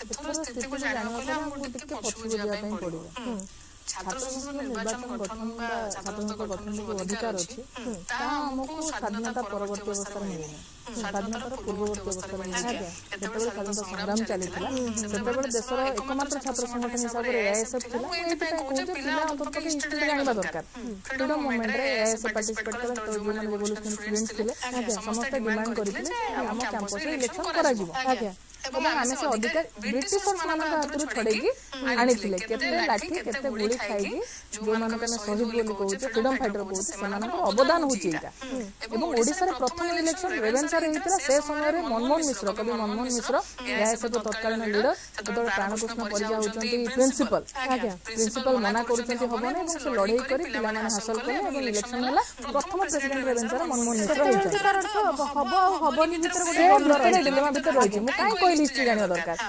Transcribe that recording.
ଏଥର ସ୍ଥିତିକୁ ଜାଣିବାକୁ ହେଲେ ଆମକୁ ଟିକେ ପଛକୁ ଯିବା ପାଇଁ ପଡିବ। ଛାତ୍ର ସଂସଦ ନିର୍ବାଚନ ଗଠନ ବା ଛାତ୍ର ସଂସଦ ଗଠନ ଯୋଉ ଅଧିକାର ଅଛି, ତାହା ଆମକୁ ସ୍ୱାଧୀନତା ପରବର୍ତ୍ତୀ ଅବସ୍ଥାରେ ମିଳିନି, ସ୍ୱାଧୀନତାର ପୂର୍ବବର୍ତ୍ତୀ ଅବସ୍ଥାରେ ମିଳିଛି। ଯେତେବେଳେ ସ୍ୱାଧୀନତା ସଂଗ୍ରାମ ଚାଲିଥିଲା, ସେତେବେଳେ ଦେଶର ଏକମାତ୍ର ଛାତ୍ର ସଂଗଠନ ହିସାବରେ ଏଆଇଏସ୍ଏଫ୍ ଥିଲା। ମୁଁ ଏଇଥିପାଇଁ କହୁଛି, ପିଲା ଅନ୍ତତଃ ହିଷ୍ଟ୍ରି ଜାଣିବା ଦରକାର। ଫ୍ରିଡମ୍ ମୁଭମେଣ୍ଟରେ ଏଆଇଏସ୍ଏଫ୍ ପାର୍ଟିସିପେଟ୍ କଲା। ସେତେବେଳେ ଯୋଉମାନେ ରେଭଲ୍ୟୁସନାରୀ ଷ୍ଟୁଡେଣ୍ଟସ୍ ଥିଲେ, ସମସ୍ତେ ଡିମାଣ୍ଡ କରିଥିଲେ ଯେ ଆମ କ୍ୟାମ୍ପସରେ ଇଲେକ୍ସନ କରାଯିବ ଏବଂ ଆମେ ସେ ଅଧିକାର ବ୍ରିଟିଶର୍ସ ମାନଙ୍କ ହାତରୁ ଛଡେଇକି ଆଣିଥିଲେ। କେତେ ଲାଠି, କେତେ ଗୁଳି ଖାଇକି, ଯୋଉମାନଙ୍କୁ ଆମେ ଶହୀଦ ବୋଲି କହୁଛେ, ଫ୍ରିଡମ ଫାଇଟର କହୁଛେ, ସେମାନଙ୍କର ଅବଦାନ ହଉଛି ଏଇଟା। ଏବଂ ଓଡ଼ିଶାରେ ପ୍ରଥମ ଇଲେକ୍ସନ ରେଭେନ୍ସାରେ ହେଇଥିଲା। ସେ ସମୟରେ ମନମୋହନ ମିଶ୍ର, କବି ମନମୋହନ ମିଶ୍ର, ଏଆଇଏସ୍ଏଫ୍ ତତ୍କାଳୀନ ଲିଡର, ସେତେବେଳେ ପ୍ରାଣକୃଷ୍ଣ ପରିଜା ହଉଛନ୍ତି ପ୍ରିନ୍ସିପାଲ। ପ୍ରିନ୍ସିପାଲ ମନା କରୁଛନ୍ତି ହବନି, ଏବଂ ସେ ଲଢେଇ କରି ପିଲାମାନେ ହାସଲ କଲେ ଏବଂ ଇଲେକ୍ସନ ହେଲା। ପ୍ରଥମ ପ୍ରେସିଡେଣ୍ଟ ରେଭେନ୍ସାର ମନମୋହନ ମିଶ୍ର ହେଇଛନ୍ତି। ତାର ଅର୍ଥ ହବ ଆଉ ହବନି ଭିତରେ ସେ ଗୋଟେ ଭିତରେ ଡିଲେମା ଭିତରେ ରହିଛି। ମୁଁ କାହିଁ କହିଲି ହିଷ୍ଟ୍ରି ଜାଣିବା ଦରକାର।